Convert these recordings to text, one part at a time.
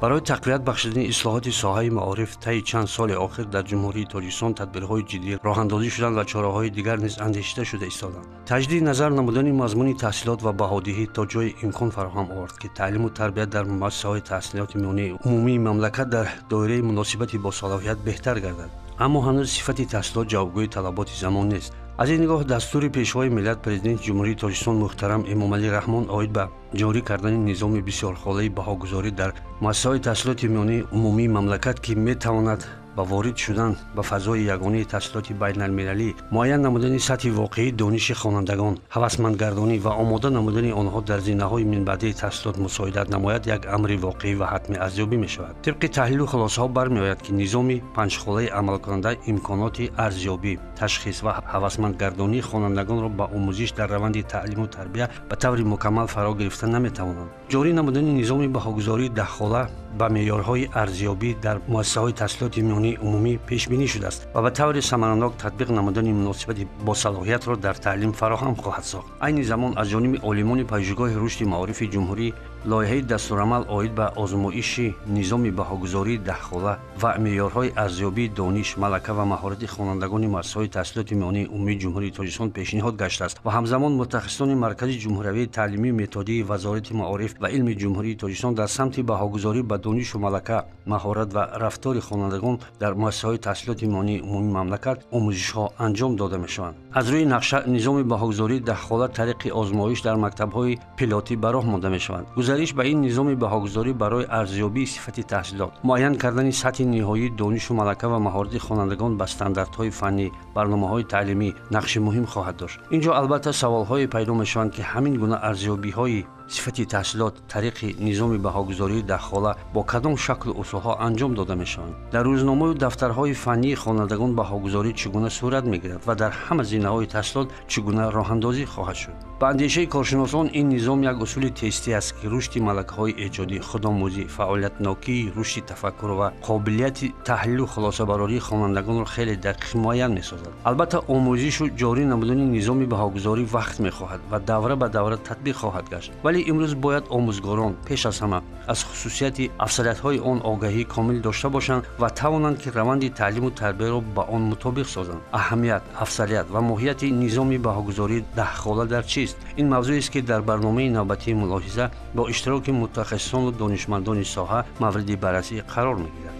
Барои тақвият бахшидани ислоҳоти соҳаи маориф таи чанд соли охир дар Ҷумҳурии Тоҷикистон тадбирҳои ҷиддӣ роҳандозӣ шуданд ва чораҳои дигар низ андешида шуда истоданд. Таҷдиди назар намудани мазмуни таҳсилот ва баҳодиҳӣ то ҷои имкон фароҳам овард, ки таълиму тарбият дар муассисаҳои таҳсилоти миёнаи умумии мамлакат дар доираи муносибати босалоҳият беҳтар гардад. Аммо ҳанӯз сифати таҳсилот ҷавобгӯи талаботи замон нест. Аз ин нигоҳ дастури Пешвои миллат, Президенти Ҷумҳурии Тоҷикистон муҳтарам Эмомалӣ Раҳмон оид ба ҷорӣ кардани низоми бисёрхолаи баҳогузорӣ дар муассисаҳои таҳсилоти миёнаи умумии мамлакат, ки метавонад ба ворид шудан ба фазои ягонаи таҳсилоти байналмилалӣ, муайян намудани сатҳи воқеии дониши хонандагон, ҳавасмандгардонӣ ва омода намудани онҳо дар зинаҳои минбаъдии таҳсилот мусоидат намояд, як амри воқеӣ ва ҳатмӣ арзёбӣ мешавад. Тибқи таҳлилу хулосаҳо бармеояд, ки низоми панҷхолаи амалкунанда имконоти арзёбӣ, ташхис ва ҳавасмандгардонии хонандагонро ба омӯзиш дар раванди таълиму тарбия ба таври мукаммал фаро гирифта наметавонанд. Ҷорӣ намудани низоми баҳогузории даҳхола ба меъёрҳои арзёбӣ дар муассисаҳои таҳсилоти миёнаи умумӣ пешбинӣ шудааст ва ба таври самаранок татбиқ намудани муносибати босалоҳиятро дар таълим фароҳам хоҳад сохт. Айни замон аз ҷониби олимони пажӯҳишгоҳи рушди маорифи ҷумҳурӣ лоиҳаи дастурамал оид ба озмоиши низоми баҳогузории даҳхола ва меъёрҳои арзёбии дониш, малака ва маҳорати хонандагони муассисаҳои таҳсилоти миёнаи умумии Ҷумҳурии Тоҷикистон пешниҳод гаштааст ва ҳамзамон мутахассисони Маркази ҷумҳуриявии таълимии методии Вазорати маориф ва илми Ҷумҳурии Тоҷикистон дар самти баҳогузорӣ ба донишу малака, маҳорат ва рафтори хонандагон дар муассисаҳои таҳсилоти миёнаи умумии мамлакат омӯзишҳо анҷом дода мешаванд. Аз рӯи нақша низоми баҳогузории даҳхола тариқи озмоиш дар мактабҳои пилотӣ ба роҳ монда мешаванд. Гузариш ба ин низоми баҳогузорӣ барои арзёбии сифати таҳсилот, муайян кардани сатҳи ниҳоии донишу малака ва маҳорати хонандагон ба стандартҳои фаннӣ, барномаҳои таълимӣ нақши муҳим хоҳад дошт. Инҷо албатта саволҳое пайдо мешаванд, ки ҳамин гуна арзёбиҳои сифати таҳсилот тариқи низоми баҳогузории даҳхола бо кадом шаклу усулҳо анҷом дода мешаванд. Дар рӯзномаю дафтарҳои фаннии хонандагон баҳогузорӣ чӣ гуна сурат мегирад ва дар ҳама зинаҳои таҳсилот чӣ гуна роҳандозӣ хоҳад шуд. Ба андешаи коршиносон ин низом як усули тестӣ аст, ки рушди малакаҳои эҷодӣ, худомӯзӣ, фаъолиятнокии рушди тафаккур ва қобилияти таҳлилу хулосабарории хонандагонро хеле дақиқ муайян месозад. Албатта омӯзишу ҷорӣ намудани низоми баҳогузорӣ вақт мехоҳад ва давра ба давра татбиқ хоҳад гашт. Вале имрӯз бояд омӯзгорон пеш аз ҳама аз хусусияти афзалиятҳои он огаҳии комил дошта бошанд ва тавонанд, ки раванди таълиму тарбияро ба он мутобиқ созанд. Аҳамият, афзалият ва моҳияти низоми баҳогузории даҳхола дар чист? Ин мавзӯест, ки дар барномаи навбатии мулоҳиза бо иштироки мутахассисону донишмандони соҳа мавриди баррасӣ қарор мегирад.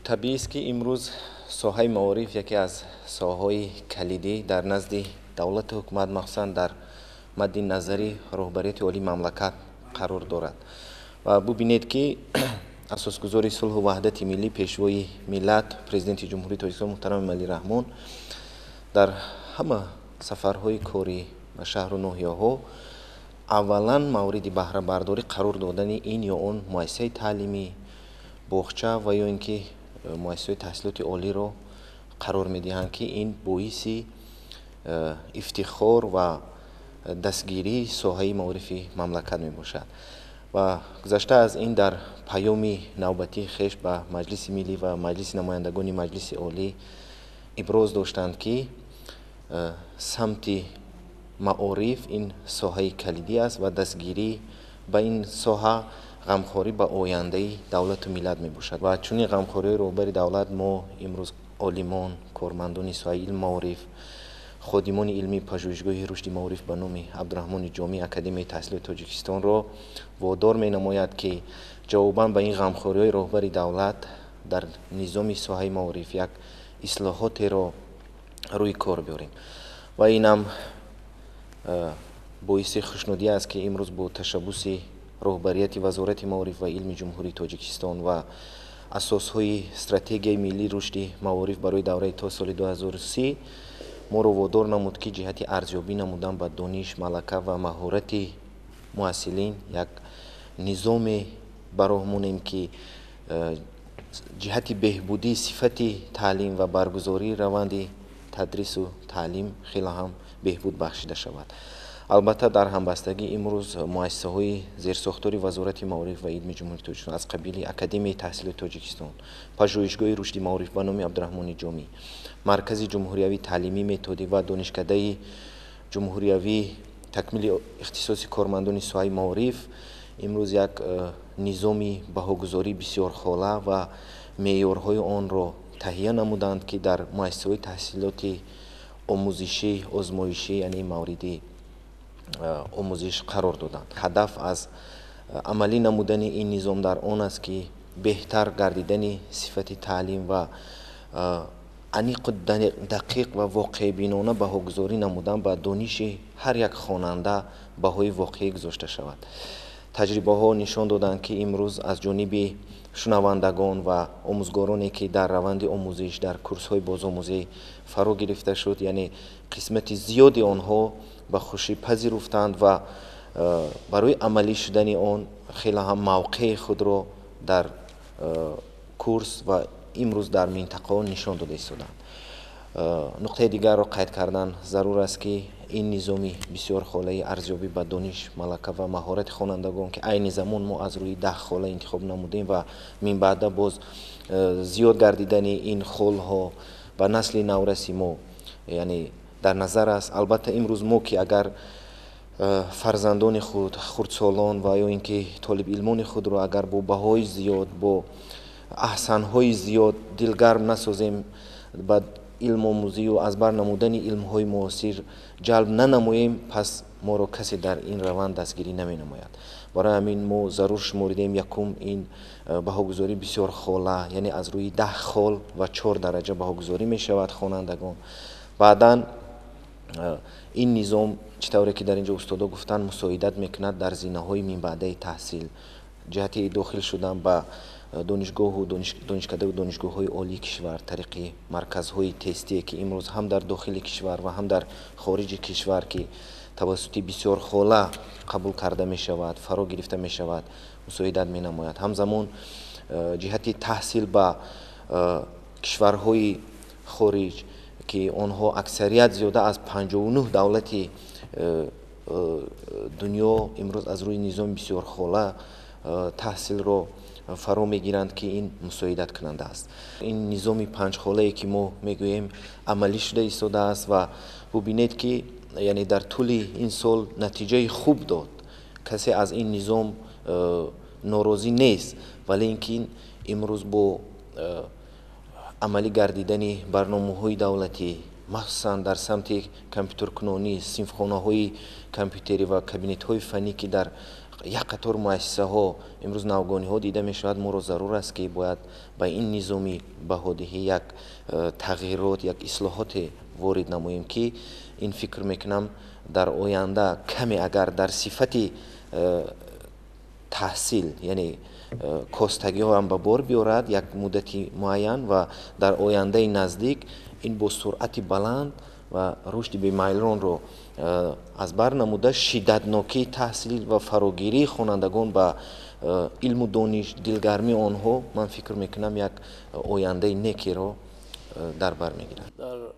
Табиист, ки имрӯз соҳаи маориф яке аз соҳаҳои калидӣ дар назди давлату ҳукумат, махсусан дар мадди назари роҳбарияти олии мамлакат қарор дорад. Ва бубинед, ки асосгузори сулҳу ваҳдати миллӣ, Пешвои миллат, Президенти Ҷумҳурии Тоҷикистон муҳтарам Эмомалӣ Раҳмон дар ҳама сафарҳои корӣ ба шаҳру ноҳияҳо аввалан мавриди баҳрабардорӣ қарор додани ин ё он муассисаи таълимӣ, боғча ва ё ин ки муассисаҳои таҳсилоти олиро қарор медиҳанд, ки ин боиси ифтихор ва дастгирии соҳаи маорифи мамлакат мебошад. Ва гузашта аз ин дар паёми навбатии хеш ба Маҷлиси миллӣ ва Маҷлиси намояндагони Маҷлиси олӣ иброз доштанд, ки самти маориф ин соҳаи калидӣ аст ва дастгирӣ ба ин соҳа ғамхорӣ ба ояндаи давлату миллат мебошад. Ва чунин ғамхориҳои роҳбари давлат мо имрӯз олимон, кормандони соҳаи илм маориф, ходимони илмии пажӯҳишгоҳи рушди маориф ба номи Абдураҳмони Ҷомӣ Академияи таҳсилоти Тоҷикистонро водор менамояд, ки ҷавобан ба ин ғамхориҳои роҳбари давлат дар низоми соҳаи маориф як ислоҳотеро рӯи кор биёрем. Ва инам боиси хушнудӣ аст, ки имрӯз бо ташаббуси роҳбарияти Вазорати маориф ва илми Ҷумҳурии Тоҷикистон ва асосҳои стратегияи миллии рушди маориф барои давраи то соли 2030 моро водор намуд, ки ҷиҳати арзёбӣ намудан ба дониш, малака ва маҳорати муҳассилин як низоме ба роҳ монем, ки ҷиҳати беҳбудии сифати таълим ва баргузории раванди тадрису таълим хеле ҳам беҳбуд бахшида шавад. Албатта, дар ҳамбастагӣ имрӯз муассисаҳои зерсохтори Вазорати маориф ва илми Ҷумҳурии Тоҷикистон аз қабили Академияи таҳсилоти Тоҷикистон, Пажӯҳишгоҳи рушди маориф ба номи Абдураҳмони Ҷомӣ, Маркази ҷумҳуриявии таълимӣ методӣ ва Донишкадаи ҷумҳуриявии такмили ихтисоси кормандони соҳаи маориф имрӯз як низоми баҳогузории бисёрхола ва меъёрҳои онро таҳия намуданд, ки дар муассисаҳои таҳсилоти омӯзишӣ, озмоишӣ, яъне мавриди омӯзиш қарор доданд. Ҳадаф аз амалӣ намудани ин низом дар он аст, ки беҳтар гардидани сифати таълим ва аниқу дақиқ ва воқеъбинона баҳогузорӣ намудан ба дониши ҳар як хонанда баҳои воқеӣ гузошта шавад. Таҷрибаҳо нишон доданд, ки имрӯз аз ҷониби шунавандагон ва омӯзгороне, ки дар раванди омӯзиш дар курсҳои бозомӯзӣ фаро гирифта шуд, яъне қисмати зиёди онҳо ба хушӣ пазируфтанд ва барои амалӣ шудани он хеле ҳам мавқеи худро дар курс ва имрӯз дар минтақаҳо нишон дода истоданд. Нуқтаи дигарро қайд кардан зарур аст, ки ин низоми бисёрхолаи арзёбӣ ба дониш, малака ва маҳорати хонандагон, ки айни замон мо аз рӯи 10 хола интихоб намудем ва минбаъда боз зиёд гардидани ин холҳо ба насли навраси мо, яъне дар назар аст. Албатта, имрӯз мо ки агар фарзандони худ, хурдсолон ва ё ин ки толибилмони худро агар бо баҳои зиёд, бо аҳсанҳои зиёд дилгарм насозем, ба илмомӯзию аз бар намудани илмҳои муосир ҷалб нанамоем, пас моро касе дар ин раванд дастгирӣ наменамояд. Барои ҳамин мо зарур шуморидем якум ин баҳогузорӣ бисёр хола, яъне аз рӯи 10 хол ва 4 дараҷа баҳогузорӣ мешавад хонандагон. Баъдан ин низом, чӣ тавре ки дар ин ҷо устодо гуфтанд, мусоидат мекунад дар зинаҳои минбаъдаи таҳсил ҷиҳати дохил шудан ба донишгоҳу донишкадаву донишгоҳҳои олии кишвар тариқи марказҳои тестие, ки имрӯз ҳам дар дохили кишвар ва ҳам дар хориҷи кишвар, ки тавассути бисёрхола қабул карда мешавад, фаро гирифта мешавад, мусоидат менамояд. Ҳамзамон ҷиҳати таҳсил ба кишварҳои хориҷ, ки онҳо аксарият зиёда аз 59 давлати дунё имрӯз аз рӯи низоми бисёрхола таҳсилро фаро мегиранд, ки ин мусоидаткунанда аст. Ин низоми панҷхолае, ки мо мегӯем, амалӣ шуда истодааст ва бубинед, ки яъне дар тӯли ин сол натиҷаи хуб дод. Касе аз ин низом норозӣ нест, вале ин ки имрӯз бо амалӣ гардидани барномаҳои давлатӣ, махсусан дар самти компютеркунонӣ, синфхонаҳои компютерӣ ва кабинетҳои фаннӣ, ки дар як қатор муассисаҳо имрӯз навгониҳо дида мешавад, моро зарур аст, ки бояд ба ин низоми баҳодиҳӣ як тағйирот, як ислоҳоте ворид намоем, ки ин, фикр мекунам, дар оянда каме агар дар сифати таҳсил, яъне костагиҳоам ба бор биёрад як муддати муайян ва дар ояндаи наздик ин бо суръати баланд ва рушди бемайлонро аз бар намуда, шиддатнокии таҳсил ва фарогирии хонандагон ба илму дониш, дилгармии онҳо, ман фикр мекунам, як ояндаи некеро дар бар мегирад. Дар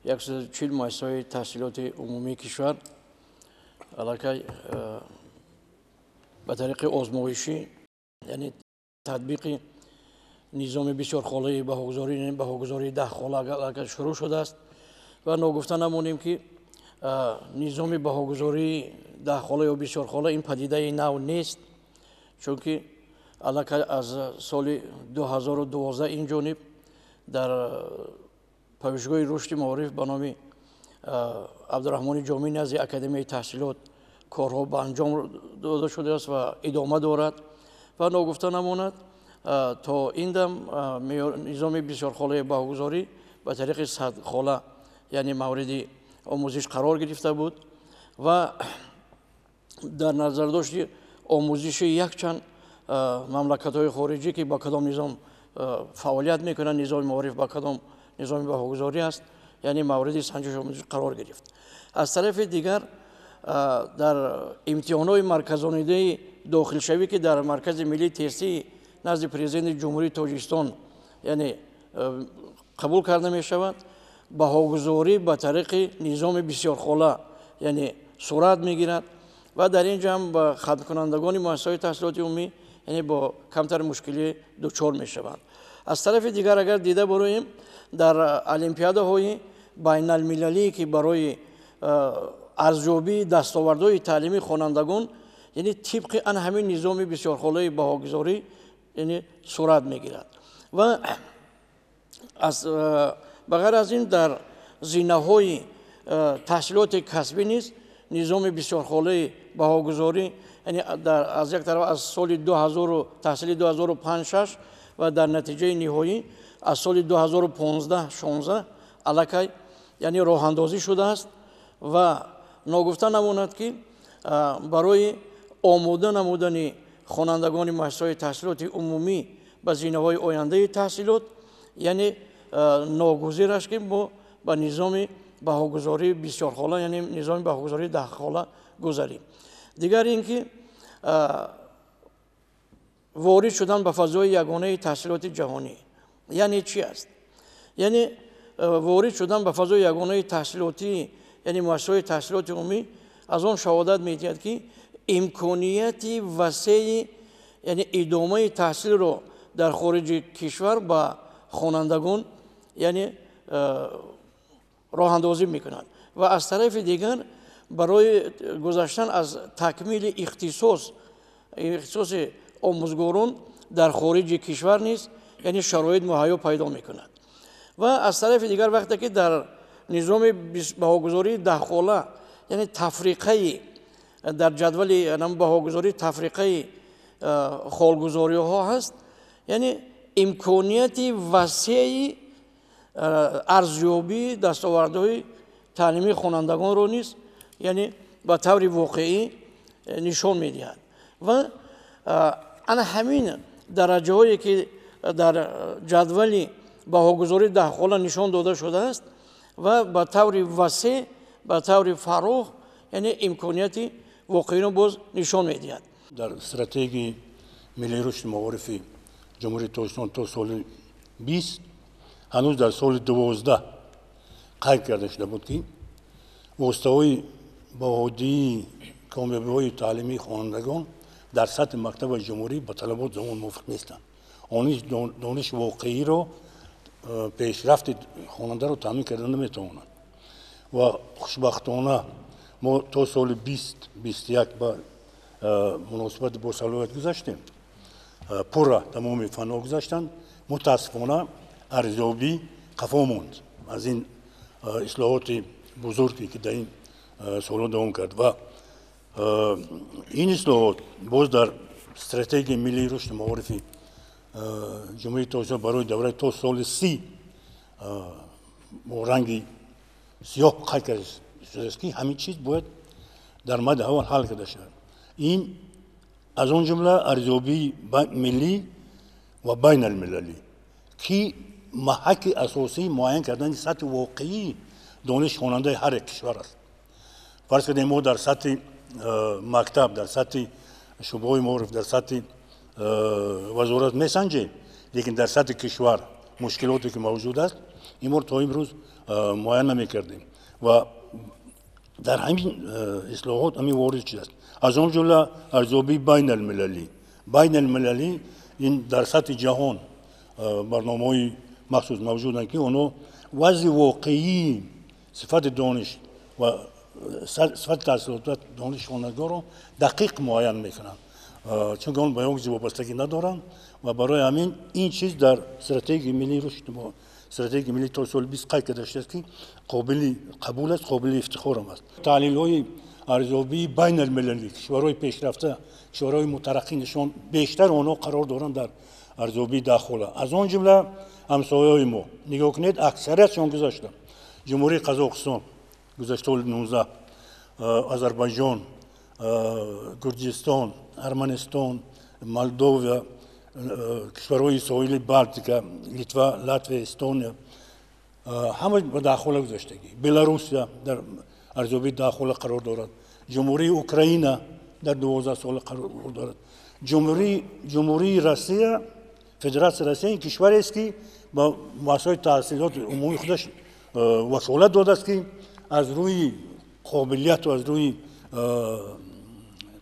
140 муассисаҳои таҳсилоти умумии кишвар аллакай ба тариқи озмоишӣ, яъне татбиқи низоми бисёрхолаи баҳогузорӣ, баҳогузории 10 хола аллакай шурӯъ шудааст. Ва ногуфта намонем, ки низоми баҳогузории 10 хола ё бисёрхола ин падидаи нав нест, чунки аллакай аз соли 2012 ин ҷониб дар Пажӯҳишгоҳи рушди маориф ба номи Абдураҳмони Ҷомӣ назди Академияи таҳсилот корҳо ба анҷом дода шудааст ва идома дорад. Ва ногуфта намонад, то ин дам низоми бисёрхолаи баҳогузорӣ ба тариқи 100 хола, яъне мавриди омӯзиш қарор гирифта буд ва дар назардошти омӯзиши якчанд мамлакатҳои хориҷӣ, ки ба кадом низом фаъолият мекунанд, низоми маориф ба кадом низоми баҳогузорӣ аст, яъне мавриди санҷиш омӯзиш қарор гирифт. Аз тарафи дигар, дар имтиҳонҳои марказонидаи дохилшавӣ, ки дар Маркази миллии тестии назди Президенти Ҷумҳурии Тоҷикистон, яъне қабул карда мешавад, баҳогузорӣ ба тариқи низоми бисёрхола, яъне сурат мегирад ва дар ин ҷо ҳам ба хатмкунандагони муассисаҳои таҳсилоти умумӣ яъне бо камтар мушкилӣ дучор мешаванд. Аз тарафи дигар агар дида бароем, дар олимпиадаҳои байналмилалие ки барои арзёбии дастовардҳои таълимии хонандагон, яъне тибқи ан ҳамин низоми бисёрхолаи баҳогузорӣ яъне сурат мегирад. Ва ба ғайр аз ин дар зинаҳои таҳсилоти касбӣ низ низоми бисёрхолаи баҳогузорӣ, яъне аз як тараф аз соли 2000 таҳсили 2005-6 ва дар натиҷаи ниҳоӣ аз соли 2015-16 аллакай яъне роҳандозӣ шудааст. Ва ногуфта намонад ки барои омода намудани хонандагони муассисаҳои таҳсилоти умумӣ ба зинаҳои ояндаи таҳсилот, яъне ногузир аст ки мо ба низоми баҳогузории бисёрхола, яъне низоми баҳогузории даҳхола гузарем. Дигар ин ки ворид шудан ба фазои ягонаи таҳсилоти ҷаҳонӣ яъне чи аст? Яъне ворид шудан ба фазои ягонаи таҳсилотӣ, яъне муассисаҳои таҳсилоти умумӣ аз он шаҳодат медиҳад ки имконияти васеи яъне идомаи таҳсилро дар хориҷи кишвар ба хонандагон яъне роҳандозӣ мекунад. Ва аз тарафи дигар барои гузаштан аз такмили ихтисоси омӯзгорон дар хориҷи кишвар низ яъне шароит муҳайё пайдо мекунад. Ва аз тарафи дигар вақте ки дар низоми баҳогузории даҳхола, яъне тафриқаи дар ҷадвали баҳогузории тафриқаи холгузориҳо ҳаст, яъне имконияти васеи арзёбии дастовардҳои таълимии хонандагонро низ яъне ба таври воқеӣ нишон медиҳад. Ва ана ҳамин дараҷаҳое ки дар ҷадвали баҳогузории даҳхола нишон дода шудааст ва ба таври васеъ, ба таври фарох яъне имконияти воқеиро боз нишон медиҳад. Дар стратегияи миллии рушди маорифи Ҷумҳурии Тоҷикистон то соли 20 ҳанӯз дар соли 12 қайд карда шуда буд ки воситаҳои баҳодиҳии комёбиҳои таълимии хонандагон дар сатҳи мактаби ҷумҳурӣ ба талаботи замон мувофиқ нестанд. Дониши воқеиро, пешрафти хонандаро таъмин карда наметавонанд. Ва хушбахтона мо то соли 2021 ба муносибати бо салоҳият гузаштем, пурра тамоми фанҳо гузаштанд. Мутаассифона арзёбӣ қафо монд аз ин ислоҳоти бузурге ки дар ин солҳо давом кард. Ва ин ислоҳот боз дар стратегияи миллии рушди маорифи Ҷумҳурии Тоҷикистон барои давраи то соли 30 бо ранги сиёҳ қайд карда шудааст ки ҳамин чиз бояд дар мадди аввал ҳал карда шавад. Ин аз он ҷумла арзёбии миллӣ ва байналмилалӣ ки маҳаки асосии муайян кардани сатҳи воқеии дониши хонандаи ҳар як кишвар аст. Фарз кардем мо дар сатҳи мактаб, дар сатҳи шӯъбаҳои маориф, дар сатҳи вазорат месанҷем, лекин дар сатҳи кишвар мушкилоте ки мавҷуд аст инро то имрӯз муайян намекардем. Ва дар ҳамин ислоҳот ҳамин ворид шудааст. Аз он ҷумла арзёбии байналмилалӣ. Байналмилалӣ ин дар сатҳи ҷаҳон барномаҳои махсус мавҷуданд ки онҳо вазъи воқеии сифати дониш ва сифати таҳсилот ва дониши хонандагонро дақиқ муайян мекунанд, чунки он ба як чиз вобастагӣ надоранд. Ва барои ҳамин ин чиз дар стратегияи миллии рушд, стратегияи миллӣ то соли 20 қайд карда шудааст ки қобили қабул аст, қобили ифтихорам аст. Таҳлилҳои арзёбии байналмилалӣ кишварҳои пешрафта, кишварҳои мутараққӣ нишон бештар онҳо қарор доранд дар арзёбии даҳхола. Аз он ҷумла ҳамсояҳои мо нигоҳ кунед, аксариятшон гузаштанд. Ҷумҳурии Қазоқистон гузашта соли 19, Озарбойҷон, Гурҷистон, Арманистон, Молдовия, кишварҳои соҳили Балтика, Литва, Латвия, Эстония ҳама ба даҳхола гузаштагӣ. Беларусия дар арзёбии даҳхола қарор дорад. Ҷумҳурии Украина дар 12 сола қарор дорад. Ҷумҳурии Россия, Федератсияи Россия ин кишварест ки ба муассисаҳои таҳсилоти умумии худаш ваколат додааст ки аз рӯи Қобилияту аз рӯи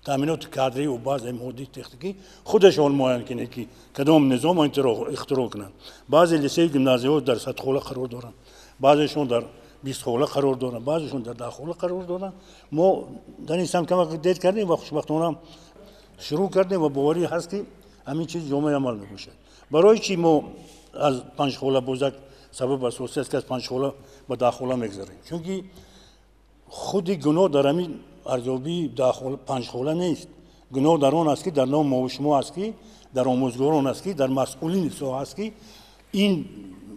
таъминоти кадрӣ ва баъзе моддии техникӣ худашон муайян кунед, ки кадом низом ихтироъ кунанд. Баъзе лисею гимназияҳо дар 100 хола қарор доранд, баъзешон дар 20 хола қарор доранд, баъзешон дар 10 хола қарор доранд. Мо дар ин самт камак дер кардем ва хушбахтона шурӯъ кардем ва боварӣ ҳаст, ки ҳамин чиз ҷомеи амал мебошад. Барои чӣ мо аз 5 хола, боз як сабаб асосӣ аст, ки аз 5 хола ба 10 хола мегзарем, чунки худи гуноҳ дар ҳамин арзёбии 5 хола нест. Гуноҳ дар он аст, ки дар ном мову шумо аст, ки дар омӯзгорон аст, ки дар масъулини соҳа аст, ки ин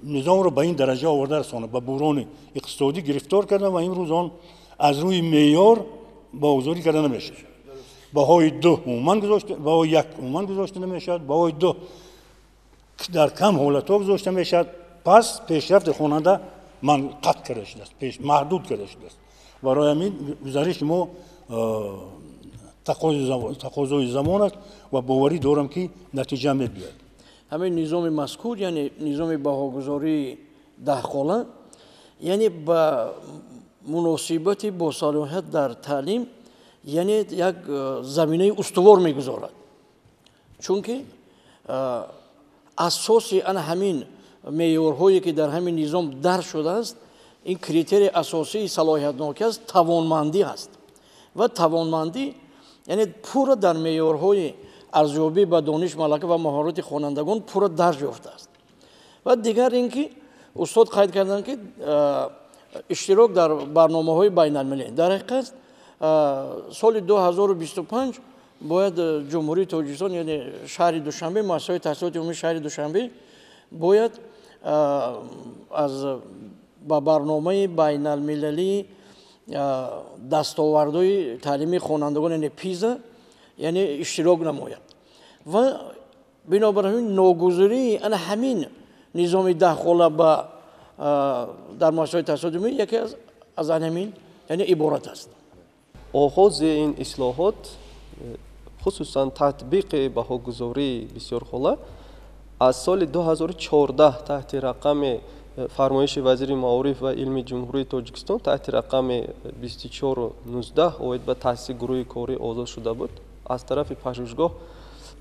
низомро ба ин дараҷа оварда расонад, ба буҳрони иқтисодӣ гирифтор кардан ва имрӯз он аз рӯи меъёр баҳогузорӣ карда намешавад. Баҳои 2 умуман гузошта, баҳои 1 умуман гузошта намешавад, баҳои 2 дар кам ҳолатҳо гузошта мешавад. Пас пешрафти хонанда ман қатъ карда шудааст, маҳдуд карда шудааст. Барои ҳамин гузариши мо тақозои замон аст ва боварӣ дорам, ки натиҷа мебиёяд. Ҳамин низоми мазкур, яъне низоми баҳогузории 10 хола, яъне ба муносибати босалоҳият дар таълим, яъне як заминаи устувор мегузорад, чунки асоси ана ҳамин меъёрҳое, ки дар ҳамин низом дарҷ шудааст, ин критерии асосии салоҳиятнокӣ аст, тавонмандӣ аст. Ва тавонмандӣ яъне пурра дар меъёрҳои арзёбӣ ба дониш, малака ва маҳорати хонандагон пурра дарҷ ёфтааст. Ва дигар ин ки устод қайд карданд, ки иштирок дар барномаҳои байналмилалӣ. Дар ҳақиқат соли 2025 бояд Ҷумҳурии Тоҷикистон, яъне шаҳри Душанбе, муассисаҳои таҳсилоти умумии шаҳри Душанбе бояд аз ба барномаи байналмилалии дастовардҳои таълимии хонандагон, яъне ПИЗа, яъне иштирок намояд. Ва бинобар ҳамин ногузирии ана ҳамин низоми 10 хола ба дар муассисаҳои таҳсилоти умумӣ яке аз ҳамин яъне иборат аст. Оғози ин ислоҳот, хусусан татбиқи баҳогузории бисёрхола, аз соли 2014 таҳти рақами фармоиши вазири маориф ва илми Ҷумҳурии Тоҷикистон таҳти рақами 2419 оид ба таъсиси гурӯҳи корӣ озод шуда буд. Аз тарафи пажӯҳишгоҳ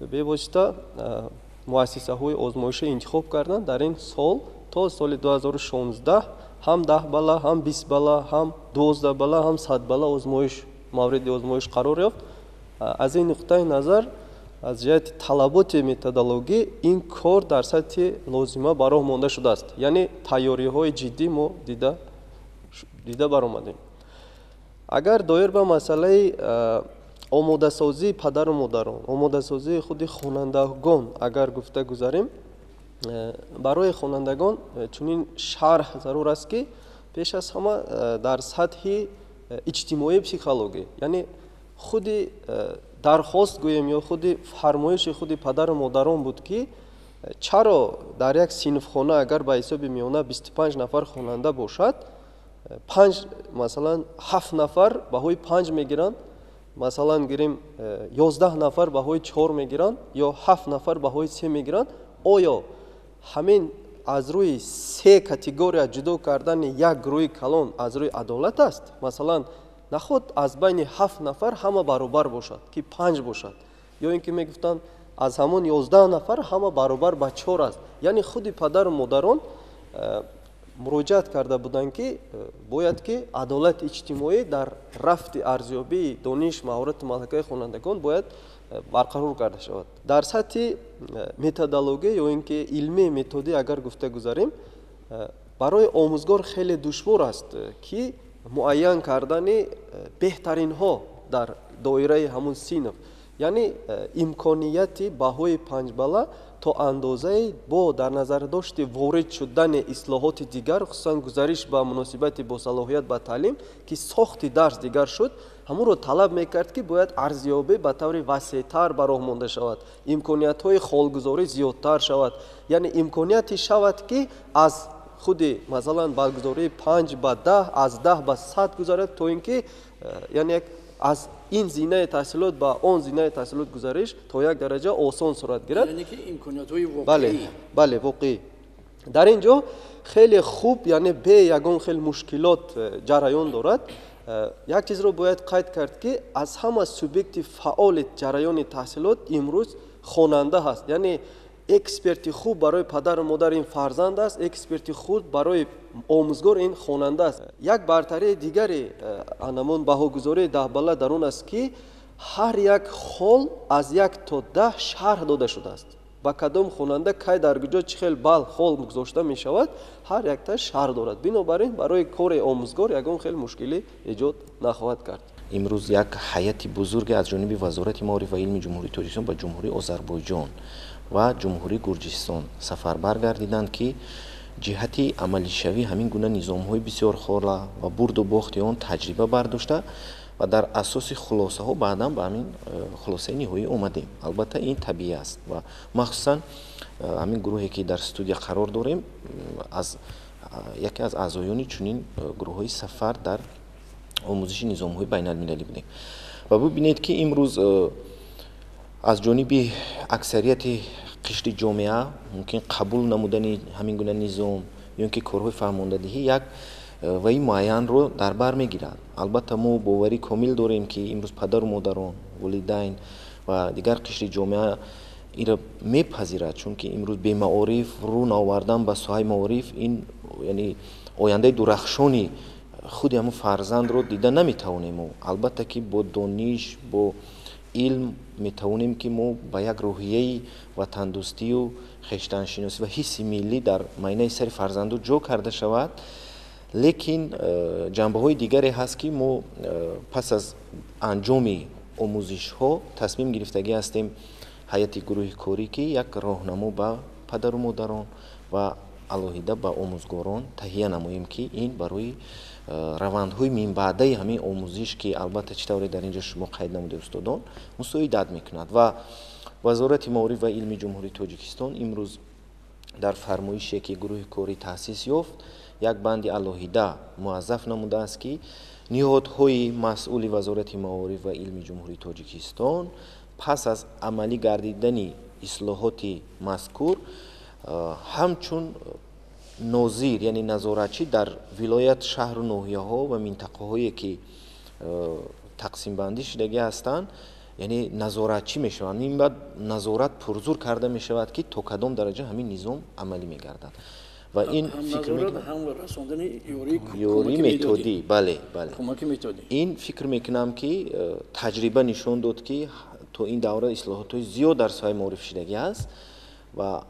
бевосита муассисаҳои озмоишӣ интихоб карданд. Дар ин сол то соли 2016 ҳам 10 бала, ҳам 20 бала, ҳам 12 бала, ҳам 100 бала озмоиш мавриди озмоиш қарор ёфт. Аз ин нуқтаи назар, аз ҷиҳати талаботи методологӣ ин кор дар сатҳи лозима ба роҳ монда шудааст. Яъне тайёриҳои ҷиддӣ мо дида баромадем. Агар доир ба масъалаи омодасозии падару модарон, омодасозии худи хонандагон агар гуфта гузарем, барои хонандагон чунин шарҳ зарур аст, ки пеш аз ҳама дар сатҳи иҷтимоии психологӣ, яъне худи дархост гӯем ё худи фармоиши худи падару модарон буд, ки чаро дар як синфхона агар ба ҳисоби миёна 25 нафар хонанда бошад, 5, масалан 7 нафар баҳои 5 мегиранд, масалан гирем 11 нафар баҳои 4 мегиранд ё 7 нафар баҳои 3 мегиранд. Оё ҳамин аз рӯи се категория ҷудо кардани як гурӯҳи калон аз рӯи адолат аст? Масалан, наход аз байни 7 нафар ҳама баробар бошад, ки 5 бошад, ё ин ки мегуфтанд аз ҳамон 11 нафар ҳама баробар ба 4 аст. Яъне худи падару модарон муроҷиат карда буданд, ки бояд ки адолати иҷтимоӣ дар рафти арзёбии дониш, маҳорату малакаи хонандагон бояд барқарор карда шавад. Дар сатҳи методологӣ ё ин ки илмии методӣ агар гуфта гузарем, барои омӯзгор хеле душвор аст, ки муайян кардани беҳтаринҳо дар доираи ҳамун синф, яъне имконияти баҳои 5 бала то андозаи бо дар назардошти ворид шудани ислоҳоти дигар, хусусан гузариш ба муносибати босалоҳият ба таълим, ки сохти дарс дигар шуд, ҳамонро талаб мекард, ки бояд арзёбӣ ба таври васеътар ба роҳ монда шавад, имкониятҳои холгузорӣ зиёдтар шавад, яъне имконияте шавад, ки аз худи масалан баргузории 5 ба 10, аз 10 ба 100 гузарад, то ин ки яъне аз ин зинаи таҳсилот ба он зинаи таҳсилот гузариш то як дараҷа осон сурат гирад. Яъне ки имкониятҳои воқеӣ. Бале, бале, воқеӣ. Дар ин ҷо хеле хуб, яъне бе ягон хел мушкилот ҷараён дорад. Як чизро бояд қайд кард, ки аз ҳама субъекти фаъоли ҷараёни таҳсилот имрӯз хонанда ҳаст. Яъне эксперти хуб барои падару модар ин фарзанд аст, эксперти хуб барои омӯзгор ин хонанда аст. Як бартарии дигари анамон баҳогузории даҳбалла дар он аст, ки ҳар як хол аз 1 то 10 шарҳ дода шудааст. Ба кадом хонанда кай дар куҷо чӣ хел балл хол гузошта мешавад, ҳар якта шарҳ дорад. Бинобар ин барои кори омӯзгор ягон хел мушкилӣ эҷод нахоҳад кард. Имрӯз як ҳайати бузурге аз ҷониби Вазорати маориф ва илми Ҷумҳурии Тоҷикистон ба Ҷумҳурии Озарбойҷон ва Ҷумҳурии Гурҷистон сафарбар гардиданд, ки ҷиҳати амалишавии ҳамин гуна низомҳои бисёрхола ва бурду бохти он таҷриба бардошта ва дар асоси хулосаҳо баъдан ба ҳамин хулосаи ниҳоӣ омадем. Албатта ин табиӣ аст ва махсусан ҳамин гурӯҳе ки дар студия қарор дорем, аз яке аз аъзоёни чунин гурӯҳҳои сафар дар омӯзиши низомҳои байналмилалӣ будем. Ва бибинед, ки имрӯз аз ҷониби аксарияти қишри ҷомеа мумкин қабул намудани ҳамин гуна низом ё ин ки корҳои фаҳмондадиҳӣ як ваи муайянро дар бар мегирад. Албатта мо боварӣ комил дорем, ки имрӯз падару модарон, волидайн ва дигар қишри ҷомеа инро мепазирад, чунки имрӯз бемаориф рӯ наовардан ба соҳаи маориф ин яъне ояндаи дурахшони худи ҳамун фарзандро дида наметавонем. Мо албатта ки бо дониш, бо илм метавонем, ки мо ба як рӯҳияи ватандӯстию хештаншиносӣ ва ҳисси миллӣ дар майнаи сари фарзанду ҷо карда шавад. Лекин ҷанбаҳои дигаре ҳаст, ки мо пас аз анҷоми омӯзишҳо тасмим гирифтагӣ ҳастем, ҳайати гурӯҳи корӣ, ки як роҳнамо ба падару модарон ва алоҳида ба омӯзгорон таҳия намоем, ки ин барои равандҳои минбаъдаи ҳамин омӯзиш, ки албатта чӣ тавре дар ин ҷо шумо қайд намудед, устодон, мусоидат мекунад. Ва Вазорати маориф ва илми Ҷумҳурии Тоҷикистон имрӯз дар фармоише, ки гурӯҳи корӣ таъсис ёфт, як банди алоҳида муаззаф намудааст, ки ниҳодҳои масъули Вазорати маориф ва илми Ҷумҳурии Тоҷикистон пас аз амалӣ гардидани ислоҳоти мазкур ҳамчун нозир, яъне назоратчӣ дар вилоят, шаҳру ноҳияҳо ва минтақаҳое, ки тақсимбандӣ шудагӣ ҳастанд, яъне назоратчӣ мешаванд. Ин баъд назорат пурзур карда мешавад, ки то кадом дараҷа ҳамин низом амалӣ мегардад. Ва ин фикр ёрии методӣ, бале, бале, ин фикр мекунам, ки таҷриба нишон дод, ки то ин давра ислоҳотҳои зиёд дар соҳаи маориф шудагӣ аст ва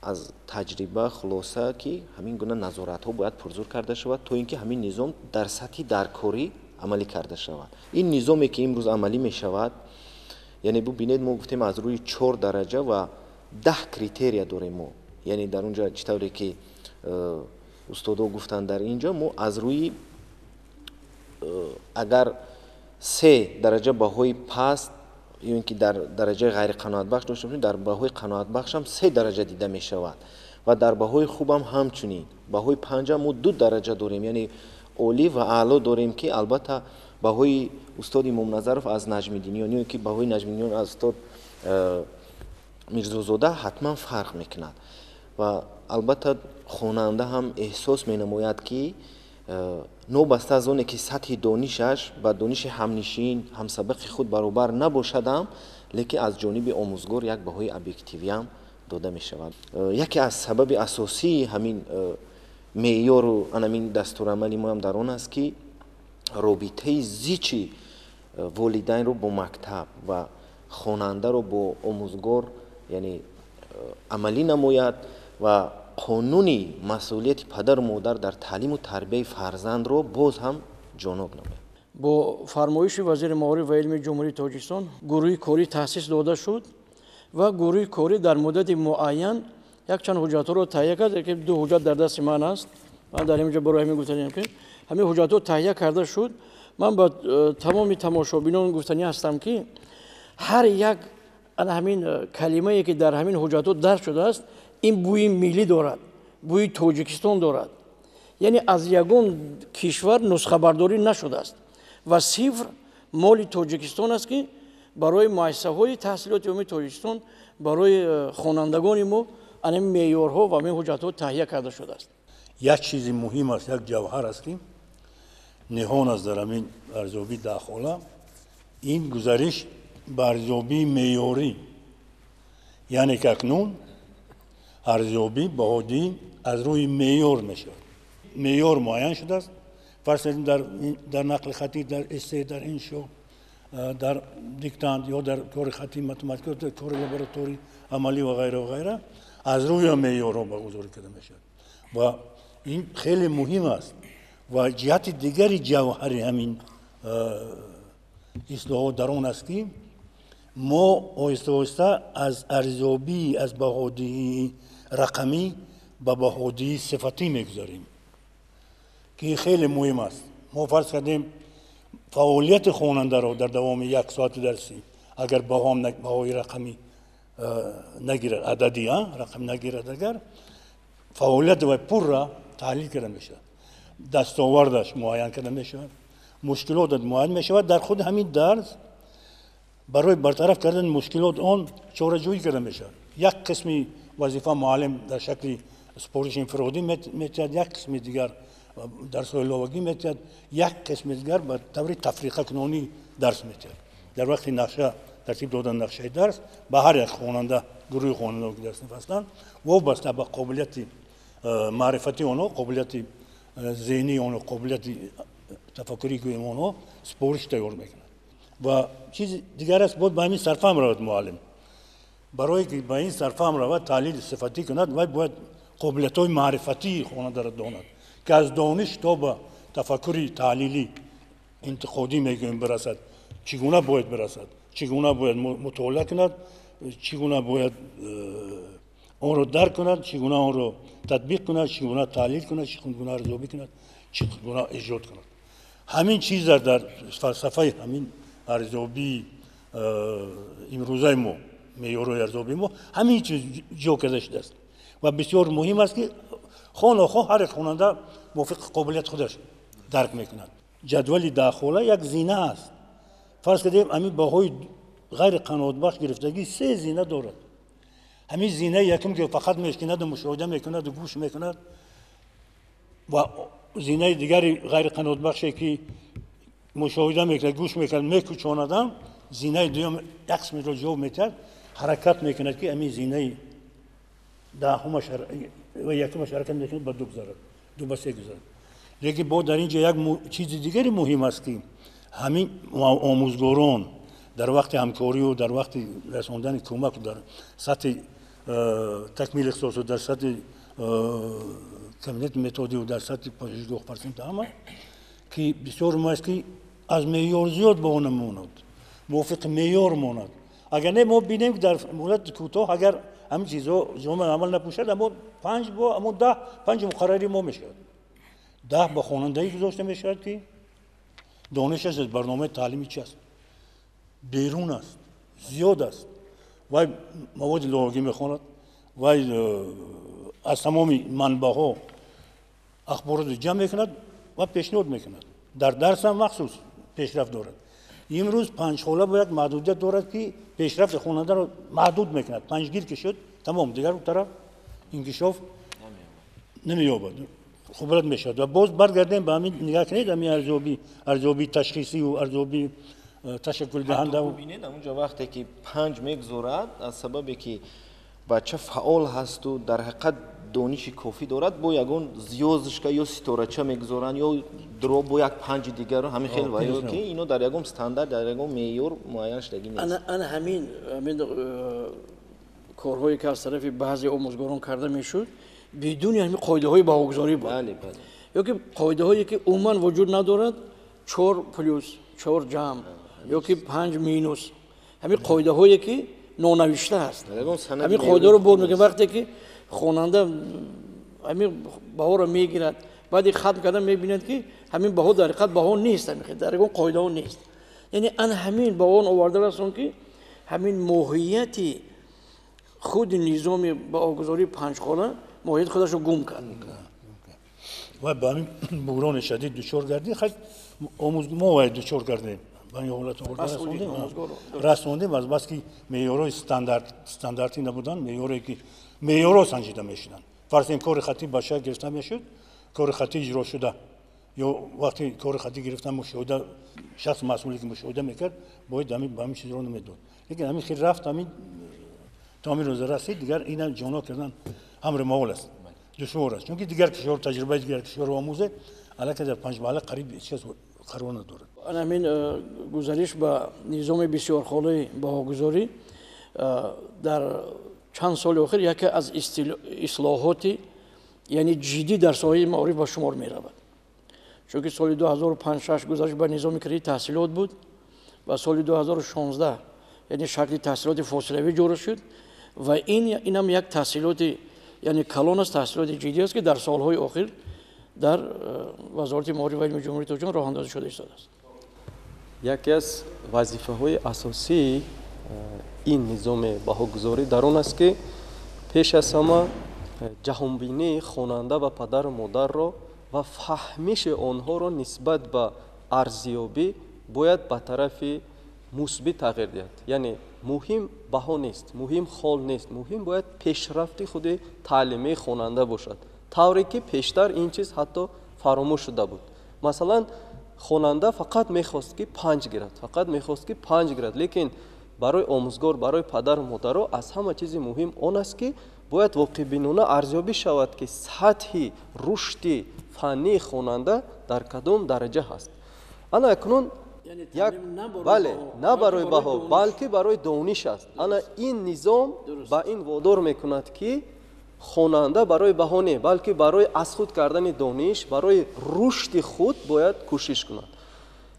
аз таҷриба хулоса, ки ҳамин гуна назоратҳо бояд пурзур карда шавад, то ин ки ҳамин низом дар сатҳи даркорӣ амалӣ карда шавад. Ин низоме, ки имрӯз амалӣ мешавад, яъне бубинед, мо гуфтем, аз рӯи 4 дараҷа ва 10 критерия дорем мо. Яъне дар он ҷо чӣ тавре ки устодо гуфтанд, дар ин ҷо мо аз рӯи агар 3 дараҷа баҳои паст ё ин ки дар дараҷаи ғайриқаноатбахш дошта бошем, дар баҳои қаноатбахшам 3 дараҷа дида мешавад ва дар баҳои хубам ҳамчунин. Баҳои панҷам мо 2 дараҷа дорем, яъне олӣ ва аъло дорем, ки албатта баҳои устод Имомназаров аз Наҷмиддиниён ё ки баҳои Наҷмиддиниён аз устод Мирзозода ҳатман фарқ мекунад. Ва албатта хонанда ҳам эҳсос менамояд, ки новобаста аз оне ки сатҳи донишаш ба дониши ҳамнишин, ҳамсабақи худ баробар набошадам, лекин аз ҷониби омӯзгор як баҳои объективиам дода мешавад. Яке аз сабаби асосии ҳамин меъёру анамин дастурамали моам дар он аст, ки робитаи зичи волидайнро бо мактаб ва хонандаро бо омӯзгор, яъне амалӣ намояд ва қонуни масъулияти падару модар дар таълиму тарбияи фарзандро боз ҳам ҷоноб намояд. Бо фармоиши вазири маориф ва илми Ҷумҳурии Тоҷикистон гурӯҳи корӣ таъсис дода шуд ва гурӯҳи корӣ дар муддати муайян якчанд ҳуҷҷатҳоро таҳия кард, ки ду ҳуҷҷат дар дасти ман аст. Ман дар ин ҷо барои ҳамин гуфтаниям, ки ҳамин ҳуҷҷатҳо таҳия карда шуд. Ман ба тамоми тамошобинон гуфтанӣ ҳастам, ки ҳар як ана ҳамин калимае, ки дар ҳамин ҳуҷҷатҳо дарҷ шудааст, ин бӯи миллӣ дорад, бӯи Тоҷикистон дорад, яъне аз ягон кишвар нусхабардорӣ нашудааст ва сифр моли Тоҷикистон аст, ки барои муассисаҳои таҳсилоти умумии Тоҷикистон, барои хонандагони мо ана меъёрҳо ва ҳамин ҳуҷҷатҳо таҳия карда шудааст. Як чизи муҳим аст, як ҷавҳар аст, ки ниҳон аст дар ҳамин арзёбии даҳхола, ин гузариш ба арзёбии меъёрӣ, яъне ки акнун арзёбӣ баҳодиҳӣ аз рӯи меъёр мешавад. Меъёр муайян шудааст. Фарз кунем дар нақли хаттӣ, дар эссе, дар иншо, дар диктант ё дар кори хаттии математика, дар кори лабораторӣ, амалӣ ва ғайра ва ғайра аз рӯи меъёрҳо баргузорӣ карда мешавад ва ин хеле муҳим аст. Ва ҷиҳати дигари ҷавҳари ҳамин ислоҳот дар он аст, ки мо оҳиста оҳиста аз арзёбӣ, аз баҳодиҳии рақамӣ ба баҳодиҳии сифатӣ мегузарем, ки хеле муҳим аст. Мо фарз кардем фаъолияти хонандаро дар давоми як соати дарсӣ, агар баҳои рақамӣ нагирад, ададӣ рақам нагирад, агар фаъолияти вай пурра таҳлил карда мешавад, дастовардаш муайян карда мешавад, мушкилоташ муайян мешавад. Дар худи ҳамин дарс барои бартараф кардани мушкилот он чораҷӯӣ карда мешавад. Як қисми вазифа муаллим дар шакли супориши инфиродӣ метиҳад, як қисми дигар дарсҳои иловагӣ метиҳад, як қисми дигар ба таври тафриқакунонӣ дарс метиҳад. Дар вақти нақша тартиб додан нақшаи дарс ба ҳар як хонанда, гурӯҳи хонандаҳо ки дарс мефасланд, вобаста ба қобилияти маърифатии онҳо, қобилияти зеҳнии онҳо, қобилияти тафаккурии гӯем онҳо супориш тайёр мекунад. Ва чизи дигар аст, бояд ба ҳамин сарфаҳм равад муаллим. Барое ки ба ин сарфаҳм равад, таҳлили сифатӣ кунад, вай бояд қобилиятҳои маърифатии хонандаро донад, ки аз дониш то ба тафаккури таҳлилӣ, интиқодӣ мегӯем бирасад, чӣ гуна бояд бирасад, чӣ гуна бояд мутолиа кунад, чӣ гуна бояд онро дарк кунад, чӣ гуна онро татбиқ кунад, чӣ гуна таҳлил кунад, чӣ гуна арзёбӣ кунад, чӣ гуна эҷод кунад. Ҳамин чиз дар фалсафаи ҳамин арзёбии имрӯзаи мо, меъёрҳои арзёбии мо ҳамин чиз ҷо карда шудааст ва бисёр муҳим аст, ки хонохоҳ ҳар як хонанда мувофиқи қобилияти худаш дарк мекунад. Ҷадвали даҳхола як зина аст. Фарз кардем ҳамин баҳои ғайриқаноатбахш гирифтагӣ се зина дорад. Ҳамин зинаи якум ки фақат мешкинаду мушоҳида мекунаду гӯш мекунад, ва зинаи дигари ғайриқаноатбахше ки мушоҳида мекунад, гӯш мекунад, мекӯчонадам, зинаи дуюм як қисмиро ҷавоб метиҳад, ҳаракат мекунад, ки ҳамин зинаи даҳумаш ва якумаш ҳаракат мекунад, ба ду гузарад, ду ба се гузарад. Лекин бо дар ин ҷо як чизи дигари муҳим аст, ки ҳамин омӯзгорон дар вақти ҳамкорию дар вақти расондани кӯмак дар сатҳи такмили ихтисосу дар сатҳи кабинети методию дар сатҳи пажӯҳишгоҳ фарзанд ҳама, ки бисёр муҳим аст, ки аз меъёр зиёд ба он намонад, мувофиқи меъёр монад. Агар не, мо бинем, ки дар муҳлати кӯтоҳ агар ҳамин чизҳо ҷомеа амал напӯшад, аммо панҷ бо аммо даҳ панҷ муқаррарӣ мо мешавад. Даҳ ба хонандаӣ гузошта мешавад, ки донишаш аз барномаи таълимӣ чи аст, берун аст, зиёд аст. Вай маводи лоҳагӣ мехонад, вай аз тамоми манбаъҳо ахборотро ҷамъ мекунад ва пешниҳод мекунад. Дар дарсам махсус пешрафт дорад. Имрӯз панҷхола бо як маҳдудият дорад, ки пешрафти хонандаро маҳдуд мекунад. Панҷгир ки шуд, тамом, дигар он тараф инкишоф намеёбад, хубрат мешавад. Ва боз баргардем ба ҳамин, нигаҳ кунед, ҳамин арзёбии ташхисию арзёбии ташаккулдиҳанда. Бинед, онҷо вақте ки панҷ мегузорад, аз сабабе ки бача фаъол ҳасту дар ҳақиқат дониши кофӣ дорад, бо ягон звёздочка ё ситорача мегузоранд ё дро бо як панҷи дигарро ҳамин хел ва ё ки ино дар ягон стандарт, дар ягон меъёр муайян шудагӣ нест. Ана ҳамин корҳое ки аз тарафи баъзе омӯзгорон карда мешуд, бидуни ҳамин қоидаҳои баҳогузорӣ буд. Ё ки қоидаҳое ки умуман вуҷуд надорад, чор плюс, чор ҷамъ ё ки панҷ минус, ҳамин қоидаҳое ки нонавишта аст. Ҳамин қоидаро бор мекунем, вақте ки хонанда ҳамин баҳоро мегирад, баъди хатм кардан мебинад, ки ҳамин баҳо дар ҳақиқат баҳо нест, дар ягон қоидаҳо нест. Яъне ана ҳамин ба он оварда расон, ки ҳамин моҳияти худи низоми баҳогузории панҷхола моҳияти худашро гум кард. Ва ба ҳамин буҳрони шадид дучор гардид. Мо вай дучор гардем, ба ин ҳолат оварда расондем, аз бас ки меъёрҳои стандартӣ набуданд, меъёрое ки меъёрҳо санҷида мешуданд. Фарз кунем, кори хаттӣ ба шакл гирифта мешуд, кори хаттӣ иҷро шуда Ё вақти кори хаттӣ гирифтан мушоҳида, шахс масъуле ки мушоҳида мекард, бояд ба ҳамин чизро намедод. Лекин ҳамин хел рафт, ҳамин то ҳамин рӯза расид. Дигар ина ҷоно кардан амри маол аст, душвор аст, чунки дигар кишвар, таҷрибаи дигар кишварро омӯзе, аллакай дар панҷбалла қариб ҳеҷ кас қарор надорад. Ҳамин гузариш ба низоми бисёрхолаи баҳогузорӣ дар чанд соли охир яке аз ислоҳоти, яъне ҷиддӣ дар соҳаи маориф ба шумор меравад. Чунки соли 2005-6 гузариш ба низоми кредити таҳсилот буд ва соли 2016, яъне шакли таҳсилоти фосилавӣ ҷорӣ шуд ва инам як таҳсилоти, яъне калон аст, таҳсилоти ҷиддӣ аст, ки дар солҳои охир дар Вазорати маориф ва илми Ҷумҳурии Тоҷикистон роҳандозӣ шуда истодааст. Яке аз вазифаҳои асосии ин низоми баҳогузорӣ дар он аст, ки пеш аз ҳама ҷаҳонбинии хонанда ва падару модарро ва фаҳмиши онҳоро нисбат ба арзёбӣ бояд ба тарафи мусбӣ тағйир диҳад. Яъне муҳим баҳо нест, муҳим хол нест, муҳим бояд пешрафти худи таълимии хонанда бошад, тавре ки пештар ин чиз ҳатто фаромӯш шуда буд. Масалан, хонанда фақат мехост, ки 5 гирад, фақат мехост, ки 5 гирад, лекин барои омӯзгор, барои падару модаро аз ҳама чизи муҳим он аст, ки бояд воқеъбинона арзёбӣ шавад, ки сатҳи рушди фаннии хонанда дар кадом дараҷа ҳаст. Ана акнун як, бале, на барои баҳо, балки барои дониш аст. Ана ин низом ба ин водор мекунад, ки хонанда барои баҳо не, балки барои аз худ кардани дониш, барои рушди худ бояд кӯшиш кунад.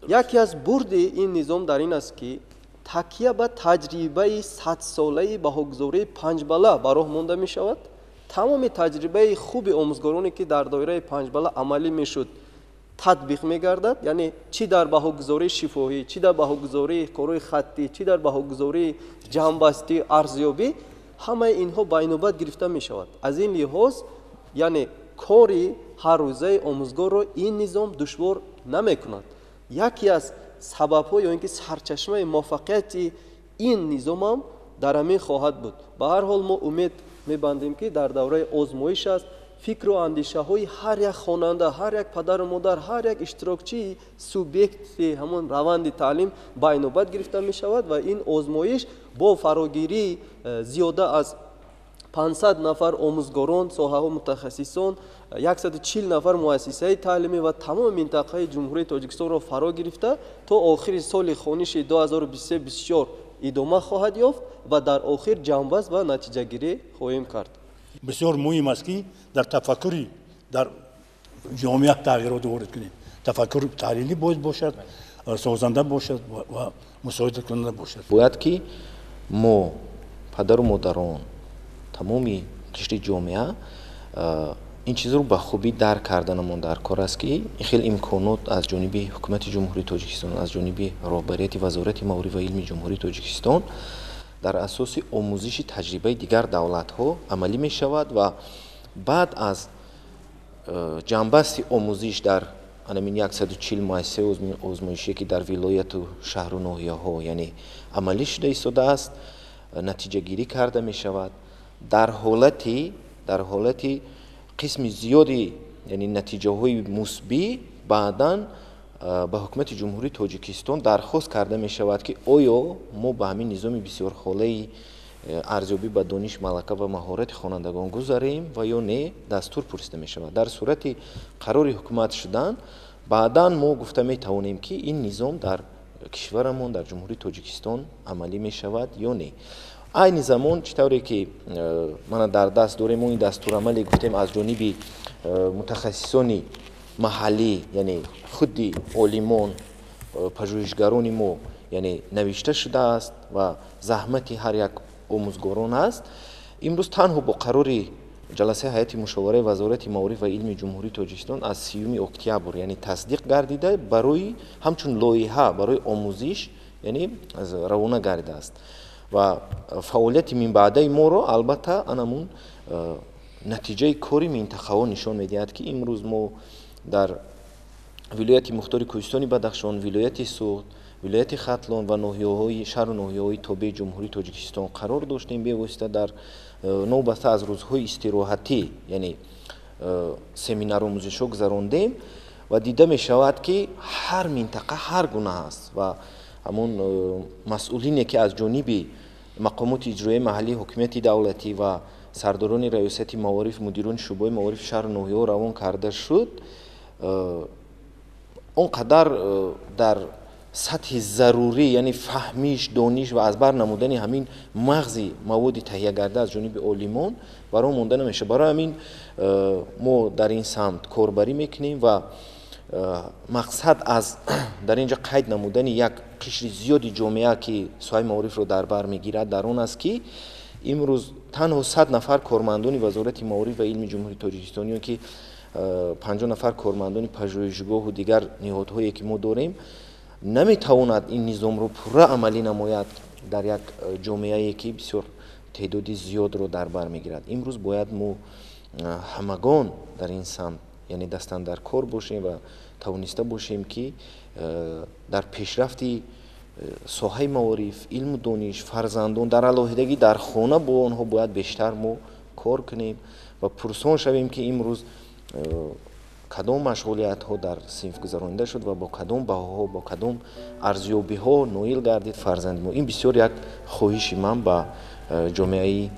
Яке аз бурди ин низом дар ин аст, ки такя ба таҷрибаи садсолаи баҳогузории панҷбала ба роҳ монда мешавад. Тамоми таҷрибаи хуби омӯзгороне, ки дар доираи панҷбала амалӣ мешуд, татбиқ мегардад. Яъне чӣ дар баҳогузории шифоҳӣ, чӣ дар баҳогузории корҳои хаттӣ, чӣ дар баҳогузории ҷамъбастӣ, арзёбӣ, ҳамаи инҳо ба инобат гирифта мешавад. Аз ин лиҳоз, яъне кори ҳаррӯзаи омӯзгорро ин низом душвор намекунад. Яке аз сабабҳо ё ин ки сарчашмаи муваффақияти ин низомам дар ҳамин хоҳад буд. Ба ҳар ҳол, мо умед мебандем, ки дар давраи озмоиш аст, фикру андешаҳои ҳар як хонанда, ҳар як падару модар, ҳар як иштирокчии субъекти ҳамон раванди таълим ба инобат гирифта мешавад ва ин озмоиш бо фарогирии зиёда аз 500 нафар омӯзгорон, соҳаҳо мутахассисон, 140 нафар муассисаи таълимӣ ва тамоми минтақаи Ҷумҳурии Тоҷикистонро фаро гирифта, то охири соли хониши 2023-24 идома хоҳад ёфт ва дар охир ҷамъбаст ва натиҷагирӣ хоҳем кард. Бисёр муҳим аст, ки дар тафаккури дар ҷомеа тағйирот ворид кунем. Тафаккур таҳлилӣ бояд бошад, созанда бошад ва мусоидаткунанда бошад. Бояд ки мо, падару модарон, тамоми қишри ҷомеа ин чизро ба хубӣ дарк карданамон дар кор аст, ки ин хел имконот аз ҷониби Ҳукумати Ҷумҳурии Тоҷикистон, аз ҷониби роҳбарияти Вазорати маориф ва илми Ҷумҳурии Тоҷикистон дар асоси омӯзиши таҷрибаи дигар давлатҳо амалӣ мешавад ва баъд аз ҷамъбасти омӯзиш дар анамин 140 муассисаи озмоишие, ки дар вилояту шаҳру ноҳияҳо, яъне амалӣ шуда истодааст, натиҷагирӣ карда мешавад. Дар ҳолати қисми зиёди, яъне натиҷаҳои мусбӣ, баъдан ба Ҳукумати Ҷумҳурии Тоҷикистон дархост карда мешавад, ки оё мо ба ҳамин низоми бисёрхолаи арзёбӣ ба дониш, малака ва маҳорати хонандагон гузарем ва ё не, дастур пурсида мешавад. Дар сурати қарори ҳукумат шудан, баъдан мо гуфта метавонем, ки ин низом дар кишварамон, дар Ҷумҳурии Тоҷикистон амалӣ мешавад ё не. Айни замон, чӣ тавре ки мана дар даст дорем, мо ин дастурамале гуфтем, аз ҷониби мутахассисони маҳаллӣ, яъне худи олимон, пажӯҳишгарони мо, яъне навишта шудааст ва заҳмати ҳар як омӯзгорон аст. Имрӯз танҳо бо қарори ҷаласаи ҳайати мушовараи Вазорати маориф ва илми Ҷумҳурии Тоҷикистон аз 30 октябр, яъне тасдиқ гардида, барои ҳамчун лоиҳа барои омӯзиш, яъне равона гардидааст ва фаъолияти минбаъдаи моро албатта анамун натиҷаи кори минтақаҳо нишон медиҳад, ки имрӯз мо дар вилояти мухтори Кӯҳистони Бадахшон, вилояти Суғд, вилояти Хатлон ва ноҳияҳои шаҳру ноҳияҳои тобеи Ҷумҳурии Тоҷикистон қарор доштем. Бевосита дар новбаста аз рӯзҳои истироҳатӣ, яъне семинар омӯзишҳо гузарондем. Ва дида мешавад, ки ҳар минтақа ҳар гуна аст ва ҳамон масъулине, ки аз ҷониби мақомоти иҷроияи маҳаллии ҳокимияти давлатӣ ва сардорони раёсати маориф, мудирони шӯъбаи маорифи шаҳру ноҳияҳо равон карда шуд, он қадар дар сатҳи зарурӣ, яъне фаҳмиш, дониш ва аз бар намудани ҳамин мағзи маводи таҳия аз ҷониби олимон баро монда намешавад. Барои ҳамин мо дар ин самт корбарӣ мекунем ва мақсад аз дар ин ҷо қайд намудани як қишри зиёди ҷомеа, ки соҳаи маорифро дар бар мегирад, дар он аст, ки имрӯз танҳо 100 нафар кормандони Вазорати маориф ва илми Ҷумҳурии Тоҷикистон ё ки 50 нафар кормандони пажӯҳишгоҳу дигар ниҳодҳое, ки мо дорем, наметавонад ин низомро пурра амалӣ намояд. Дар як ҷомеае, ки бисёр теъдоди зиёдро дар бар мегирад, имрӯз бояд мо ҳамагон дар ин самт, яъне дастандаркор бошем ва тавониста бошем, ки дар пешрафти соҳаи маориф, илму дониш, фарзандон дар алоҳидагӣ дар хона бо онҳо бояд бештар мо кор кунем ва пурсон шавем, ки имрӯз кадом машғулиятҳо дар синф гузаронида шуд ва бо кадом баҳоҳо, бо кадом арзёбиҳо ноил гардид фарзанди мо. Ин бисёр як хоҳиши ман ба ҷомеаи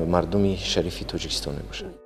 мардуми шарифи Тоҷикистон мебошад.